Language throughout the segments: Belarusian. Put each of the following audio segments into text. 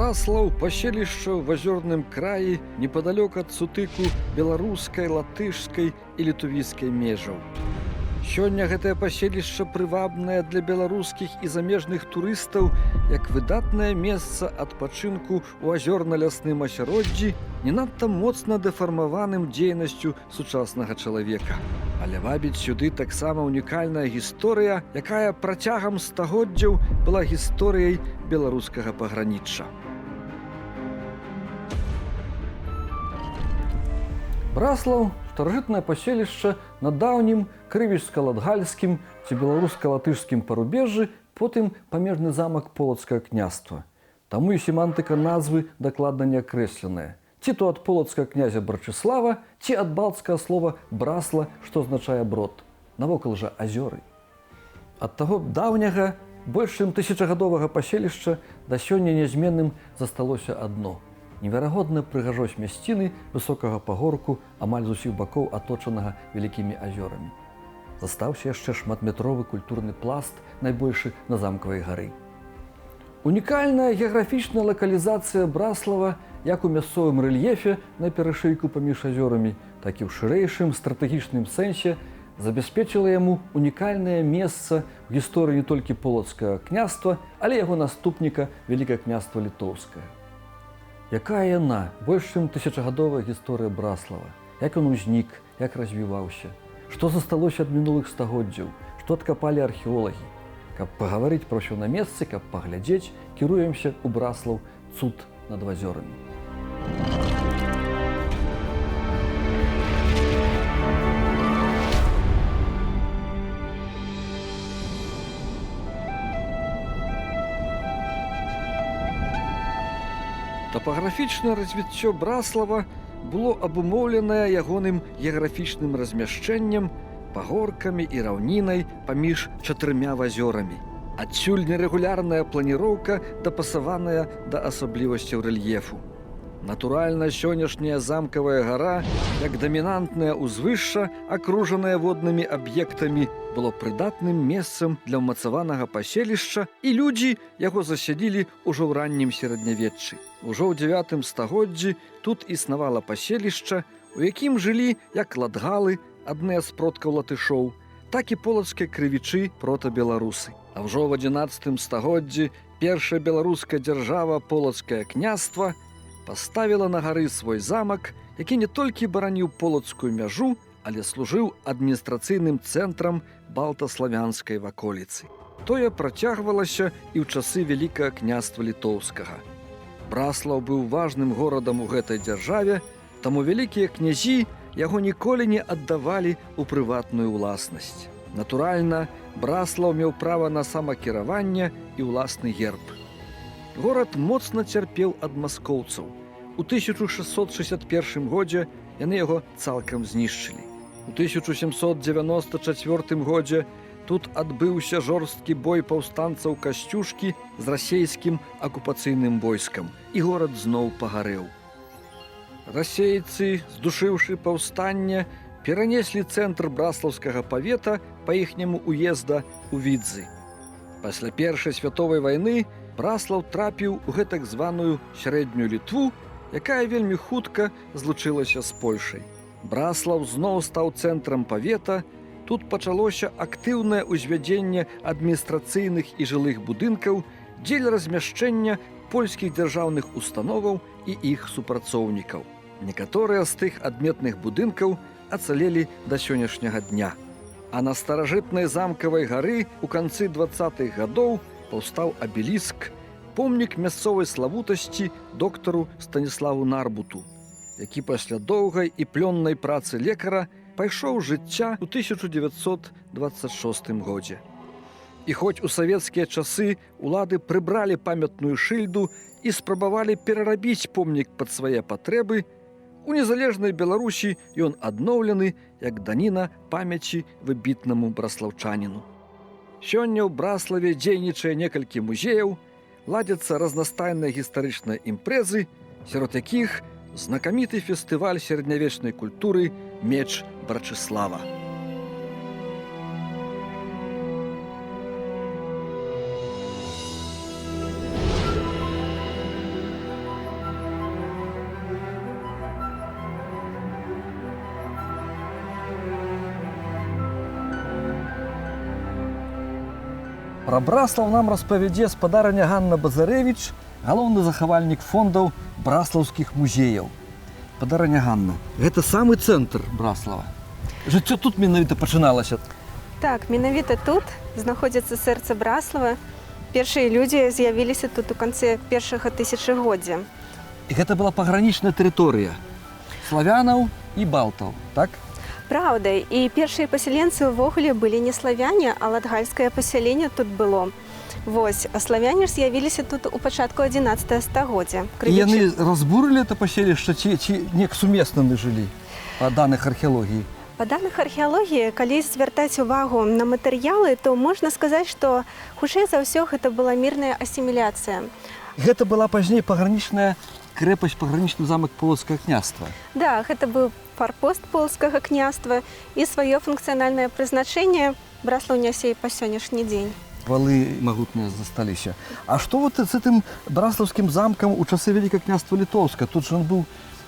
Браслаў — паселішча ў азёрным краі непадалёк ад сутыку беларускай, латышскай і літувійскай межаў. Сёння гэтае паселішча прывабнае для беларускіх і замежных турыстаў як выдатнае месца адпачынку ў азёрна-лясным асяроддзі, не надта моцна дэфармаваным дзейнасцю сучаснага чалавека. Але вабіць сюды таксама унікальная гісторыя, якая працягам стагоддзяў была гісторыяй беларускага пагранічча. Браслаў — старажытнае паселішча на даўнім крывічска-латгальскім ці беларуска-латышскім парубежжы, потым памежны замак Полацкага княства. Таму і семантыка назвы дакладна не акрэсленая. Ці то ад полацкага князя Брачыслава, ці ад балцкага слова брасла, што азначае брод. Навокал жа азёры. Ад таго даўняга, больш чым тысячагадовага паселішча да сёння нязменным засталося адно — неверагодна прыгажосць мясціны, высокага пагорку, амаль з усіх бакоў аточанага вялікімі азёрамі. Застаўся яшчэ шматметровы культурны пласт, найбольшы на замкавай гары. Унікальная геаграфічная лакалізацыя Браслава як у мясцовым рэльефе на перашыйку паміж азёрамі, так і ў шырэйшым стратэгічным сэнсе забяспечыла яму унікальнае месца ў гісторыі не толькі Полацкага княства, але яго наступніка, Вялікае Княства Літоўскае. Якая яна, больш чым тысячагадовая гісторыя Браслава, як ён узнік, як развіваўся, што засталося ад мінулых стагоддзяў, што адкапалі археолагі? Каб пагаварыць пра ўсё на месцы, каб паглядзець, кіруемся ў Браслаў, цуд над азёрамі. Тапаграфічнае развіццё Браслава было абумоўленае ягоным геаграфічным размяшчэннем, пагоркамі і раўнінай паміж чатырмя азёрамі. Адсюль нерэгулярная планіроўка, дапасаваная да асаблівасцяў рэльефу. Натуральна, сённяшняя замкавая гара, як дамінантная ўзвышша, акружаная воднымі аб'ектамі, было прыдатным месцам для ўмацаванага паселішча, і людзі яго засялілі ўжо ў раннім сярэднявеччы. Ужо ў 9 стагоддзі тут існавала паселішча, у якім жылі як латгалы, адныя з продкаў латышоў, так і полацкія крывічы, протабеларусы. А ўжо ў 11 стагоддзі першая беларуская дзяржава, Полацкае княства, паставіла на гары свой замак, які не толькі бараніў полацкую мяжу, але служыў адміністрацыйным цэнтрам балтаславянскай ваколіцы. Тое працягвалася і ў часы Вялікага Княства Літоўскага. Браслаў быў важным горадам у гэтай дзяржаве, таму вялікія князі яго ніколі не аддавалі ў прыватную ўласнасць. Натуральна, Браслаў меў права на самакіраванне і ўласны герб. Горад моцна цярпеў ад маскоўцаў. У 1661 годзе яны яго цалкам знішчылі. У 1794 годзе тут адбыўся жорсткі бой паўстанцаў Касцюшкі з расейскім акупацыйным войскам, і горад зноў пагарэў. Расейцы, здушыўшы паўстанне, перанеслі цэнтр браслаўскага павета, па іхняму уезда, у Відзы. Пасля Першай святовай вайны Браслаў трапіў у гэтак званую Сярэднюю Літву, якая вельмі хутка злучылася з Польшай. Браслаў зноў стаў цэнтрам павета, тут пачалося актыўнае ўзвядзенне адміністрацыйных і жылых будынкаў дзеля размяшчэння польскіх дзяржаўных установаў і іх супрацоўнікаў. Некаторыя з тых адметных будынкаў ацалелі да сённяшняга дня. А на старажытнай замкавай гары ў канцы 20-х гадоў паўстаў абеліск, помнік мясцовай славутасці доктару Станіславу Нарбуту, які пасля доўгай і плённай працы лекара пайшоў з жыцця ў 1926 годзе. І хоць у савецкія часы улады прыбралі памятную шыльду і спрабавалі перарабіць помнік пад свае патрэбы, у незалежнай Беларусі ён адноўлены як даніна памяці выбітнаму браслаўчаніну. Сёння ў Браславе дзейнічае некалькі музеяў, ладзяцца разнастайныя гістарычныя імпрэзы, сярод якіх знакаміты фестываль сярэднявечнай культуры «Меч Брачыслава». Пра Браслаў нам распавядзе спадарыня Ганна Базарэвіч, галоўны захавальнік фондаў браслаўскіх музеяў. Спадарыня Ганна, гэта самы цэнтр Браслава. Жыццё тут менавіта пачыналася. Так, менавіта тут знаходзіцца сэрца Браслава. Першыя людзі з'явіліся тут у канцы першага тысячагоддзя. І гэта была пагранічная тэрыторыя славянаў і балтаў, так? Праўда, і першыя пасяленцы ўвогуле былі не славяне, а латгальскае пасяленне тут было. Вось, а славяне ж з'явіліся тут у пачатку 11 стагоддзя. І яны разбурылі это паселішча ці неяк сумесна яны жылі па даных археалогіі? Па даных археалогіі, калі звяртаць увагу на матэрыялы, то можна сказаць, што хутчэй за ўсё гэта была мірная асіміляцыя. Гэта была пазней пагранічная крэпасць, пагранічны замак Полацкага княства. Да, гэта быў фарпост Полацкага княства, і сваё функцыянальнае прызначэнне Браслаў нясе і па сённяшні дзень. Валы магутныя засталіся. А што вот з гэтым браслаўскім замкам у часы Вялікага княства Літоўска? Тут жа он быў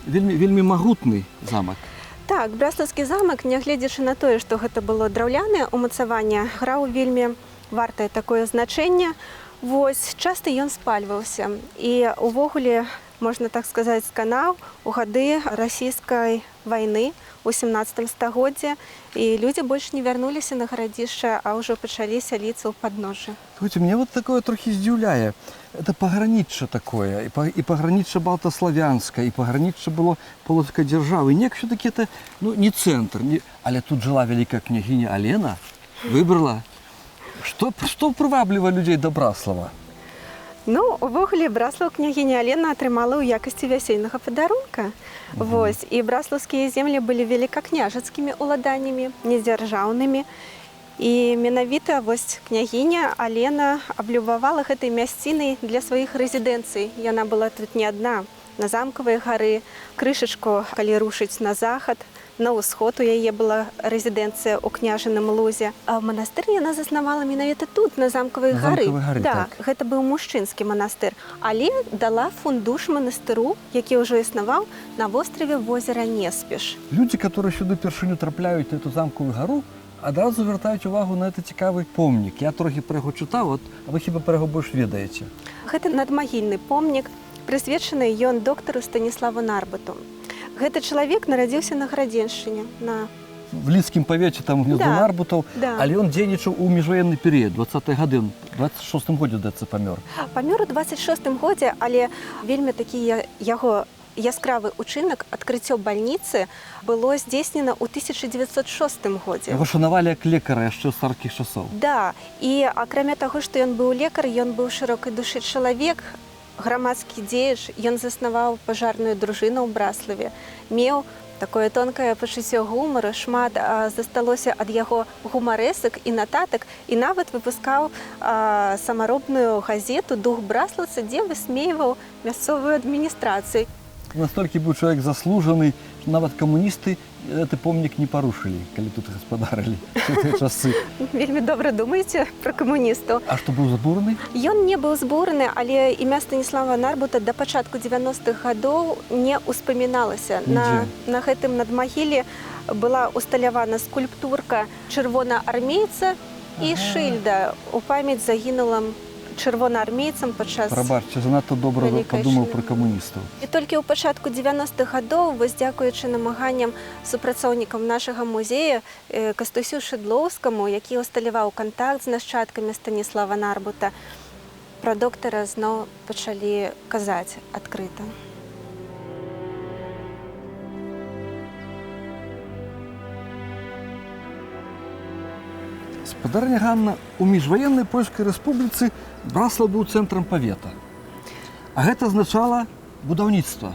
вельмі, вельмі магутны замак. Так, браслаўскі замак, нягледзячы на тое, што гэта было драўлянае умацаванне, граў вельмі вартае такое значэнне. Вось, часта ён спальваўся. І увогуле, можна так сказаць, сканаў у гады расійскай вайны ў 17 стагоддзі, і людзі больш не вярнуліся на гарадзішча, а ўжо пачалі сяліцца ў падножжы. Слухайте, мне вот такое трохі здзіўляе. Это пагранічча такое, і пагранічча балтаславянскае, і пагранічча было полацкай дзяржавы. Неяк все-таки это, ну, не цэнтр, не... але тут жыла вялікая княгіня Алена, выбрала. Што прывабліва людзей да Браслава? Ну, увогуле, Браслаў княгіня Алена атрымала ў якасці вясельнага падарунка. Вось, і браслаўскія землі былі велікакняжацкімі ўладаннямі, недзяржаўнымі. І менавіта вось княгіня Алена аблюбавала гэтай мясцінай для сваіх рэзідэнцый. Яна была тут не адна. На замкавай гары, крышачку, калі рушыць на захад, на ўсход у яе была рэзідэнцыя ў княжаным лузе. А манастыр яна заснавала менавіта тут, на замкавай На гары. замкавай гары, Да, так. гэта быў мужчынскі манастыр, але дала фундуш манастыру, які ўжо існаваў на востраве возера Неспіш. Людзі, которые сюды першыню трапляюць на эту замкавую гару, адразу звяртаюць увагу на гэты цікавы помнік. Я трохі пра яго чытаў, вот, а вы хіба пра яго больш ведаеце? Гэта надмагільны помнік, прысвечаны ён доктару Станіславу Нарбуту. Гэты чалавек нарадзіўся на Градзеншчыне, на В Лідскім павеце там гнездо Да, Нарбутаў, да. але ён дзейнічаў у міжваенны перыяд, 20-е гады, ён у 26-м годзе, здаецца, памёр. Памёр у 26-м годзе, але вельмі такі яго яскравы учынак, адкрыццё бальніцы, было здзейснена ў 1906 годзе. Яго шанавалі як лекара яшчэ з царскіх часоў. Да, і акрамя таго, што ён быў лекар, ён быў шырокай душы чалавек, грамадскі дзеяч, ён заснаваў пажарную дружыну ў Браславе, меў такое тонкае пачуццё гумару, шмат засталося ад яго гумарэсак і нататак, і нават выпускаў самаробную газету «Дух Браслаўца», дзе высмейваў мясцовую адміністрацыю. Настолькі быў чалавек заслужаны, што нават камуністы гэты помнік не парушылі, калі тут гаспадарылі ў тыя часы. Вельмі добра думаеце пра камуністаў. А што, быў забураны? Ён не быў збураны, але імя Станіслава Нарбута да пачатку 90-х гадоў не ўспаміналася. Нідзе. На гэтым надмагіллі была усталявана скульптурка чырвонаармейца і шыльда ў памяць загінулым чырвонаармейцам падчас Прабачце, занадта добра Вялікай падумаў Айчыны. пра камуністаў. І толькі ў пачатку 90-х гадоў, вось дзякуючы намаганням супрацоўнікам нашага музея, Кастусю Шыдлоўскаму, які ўсталяваў кантакт з нашчадкамі Станіслава Нарбута, пра доктара зноў пачалі казаць адкрыта. Спадарыня Ганна, у міжваеннай Польскай рэспубліцы Браслаў быў цэнтрам павета. А гэта азначала будаўніцтва.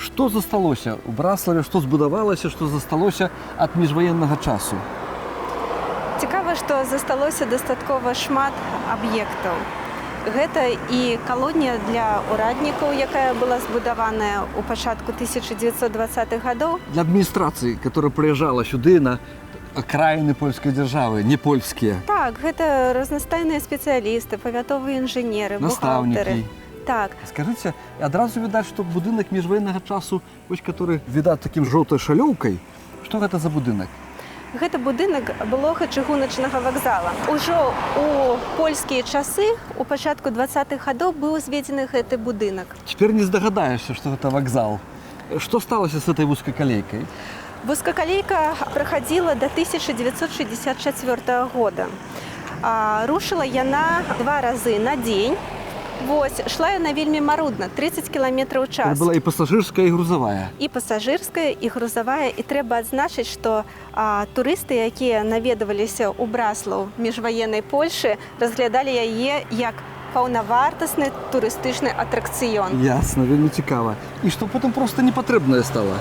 Што засталося ў Браславе, што збудавалася, што засталося ад міжваеннага часу? Цікава, што засталося дастаткова шмат аб'ектаў. Гэта і калонія для ўраднікаў, якая была збудаваная ў пачатку 1920-х гадоў. Для адміністрацыі, которая прыязджала сюды на акраіны польскай дзяржавы, не польскія. Так, гэта разнастайныя спецыялісты, павятовыя інжынеры, бухгалтары. Настаўнікі. Так. Скажыце, адразу відаць, што будынак міжваеннага часу, вось который відаць такім жоўтай шалёўкай. Што гэта за будынак? Гэта будынак былога чыгуначнага вакзала. Ужо у польскія часы, у пачатку 20-х гадоў, быў узведзены гэты будынак. Теперь не здагадаешься, что это вокзал. Что сталося с этой вузкакалейкай? Вузкакалейка праходзіла до 1964 года. Рушыла яна два разы на дзень. Вось, шла яна вельмі марудна, 30 кіламетраў у Это час. была и пассажирская, и грузовая. І пасажырская, і грузавая. І трэба адзначыць, што турысты, якія наведаваліся ў Браслаў міжваеннай Польшы, разглядалі яе як паўнавартасны турыстычны атракцыён. Ясно, вельмі цікава. І што потым просто непатрэбная стала?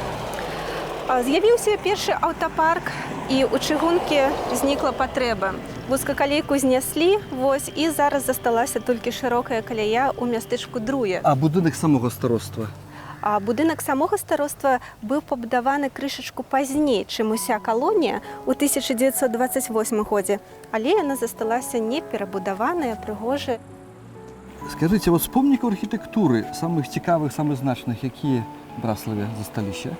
З'явіўся першы аўтапарк, і ў чыгункі знікла патрэба. Вузкакалейку знеслі, вось, і зараз засталася толькі шырокая каляя ў мястэчку Друе. А будынак самога староства? А будынак самога староства быў пабудаваны крышачку пазней, чым уся калонія, ў 1928 годзе, але яна засталася неперабудаваная, прыгожая. Скажыце, вот з помнікаў архітэктуры, самых цікавых, самых значных, якія ў Браславе засталіся?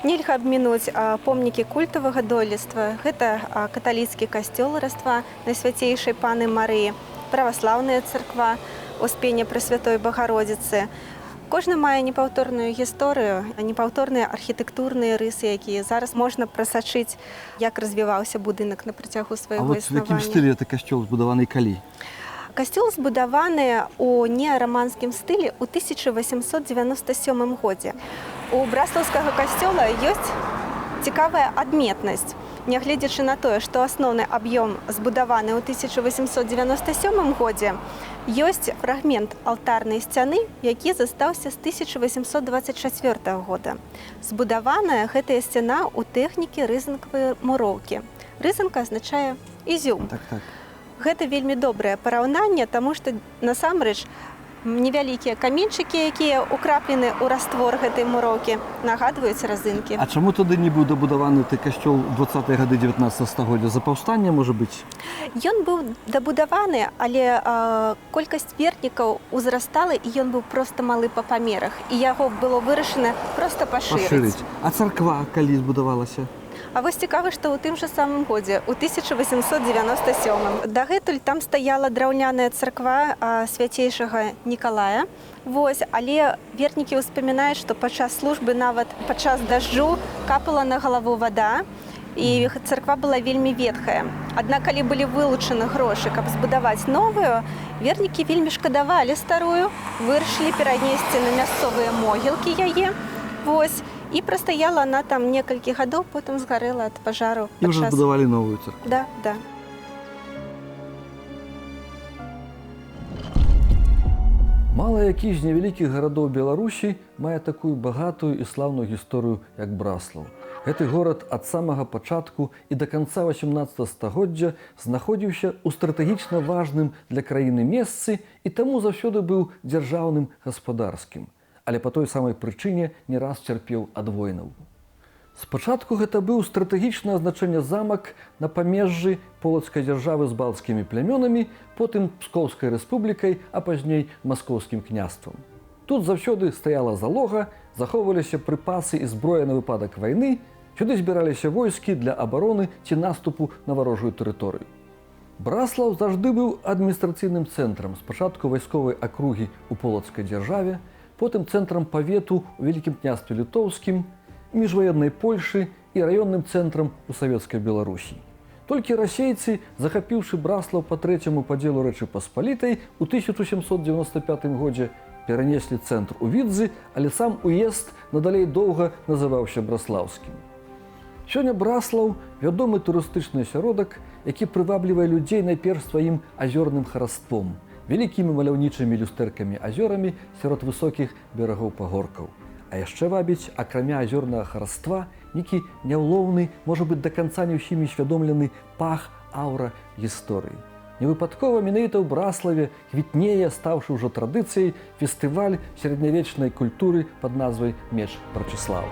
Нельга абмінуць помнікі культавага дойлідства. Гэта каталіцкі касцёл Раства Найсвяцейшай Паны Марыі, праваслаўная царква Успення Прасвятой Багародзіцы. Кожны мае непаўторную гісторыю, непаўторныя архітэктурныя рысы, якія зараз можна прасачыць, як развіваўся будынак на працягу А свайго вот в якім існавання. стылі это касцёл, збудаваны калі? Касцёл збудаваны ў неараманскім стылі ў 1897 годзе. У браслаўскага касцёла ёсць цікавая адметнасць. Нягледзячы на тое, што асноўны аб'ём збудаваны ў 1897 годзе, ёсць фрагмент алтарнай сцяны, які застаўся з 1824 года. Збудаваная гэтая сцяна ў тэхнікі рызанкавай муроўкі. Рызанка азначае ізюм. Так. Гэта вельмі добрае параўнанне, таму што насамрэч невялікія каменьчыкі, якія ўкраплены ў раствор гэтай муроўкі, нагадваюць разынкі. А чаму тады не быў дабудаваны той касцёл 20-е гады 19 стагоддзя? За паўстанне, можа быць? Ён быў дабудаваны, але колькасць вернікаў узрастала, і ён быў проста малы па памерах. І яго было вырашана проста пашырыць. Пашырыць. А царква калі збудавалася? А вось цікава, што ў тым жа самым годзе, у 1897. Дагэтуль там стаяла драўняная царква свяцейшага Нікалая. Вось, але вернікі ўспамінаюць, што падчас службы, нават падчас дажджу, капала на галаву вада, і царква была вельмі ветхая. Аднак калі былі вылучаны грошы, каб збудаваць новую, вернікі вельмі шкадавалі старую, вырашылі перанесці на мясцовыя могілкі яе. Вось, і прастаяла она там некалькі гадоў, потым згарэла ад пажару. І ўжо збудавалі новую царкву. Да. Мала які з невялікіх гарадоў Беларусі мае такую багатую і слаўную гісторыю, як Браслаў. Гэты горад ад самага пачатку і да канца 18 стагоддзя знаходзіўся ў стратэгічна важным для краіны месцы і таму заўсёды быў дзяржаўным гаспадарскім. Але па той самай прычыне не раз цярпеў ад войнаў. Спачатку гэта быў стратэгічнае значэнне замак на памежжы Полацкай дзяржавы з балцкімі плямёнамі, потым Пскоўскай рэспублікай, а пазней маскоўскім княствам. Тут заўсёды стаяла залога, захоўваліся прыпасы і зброя на выпадак вайны, сюды збіраліся войскі для абароны ці наступу на варожую тэрыторыю. Браслаў заўжды быў адміністрацыйным цэнтрам, спачатку вайсковай акругі ў Полацкай дзяржаве, потым цэнтрам павету ў Вялікім княстве Літоўскім, міжваеннай Польшы і раённым цэнтрам у савецкай Беларусі. Толькі расейцы, захапіўшы Браслаў па трэцяму падзелу Рэчы Паспалітай у 1795 годзе, перанеслі цэнтр у Відзы, але сам уезд надалей доўга называўся Браслаўскім. Сёння Браслаў вядомы турыстычны асяродак, які прываблівае людзей найперш сваім азёрным хараством, вялікімі маляўнічымі люстэркамі азёрамі сярод высокіх берагоў пагоркаў. А яшчэ вабіць, акрамя азёрнага хараства, нейкі няўлоўны, можа быць, да канца не ўсімі усвядомлены пах, аура гісторыі. Невыпадкова менавіта ў Браславе квітнее, стаўшы ўжо традыцыяй, фестываль сярэднявечнай культуры пад назвай «Меч Брачыслава».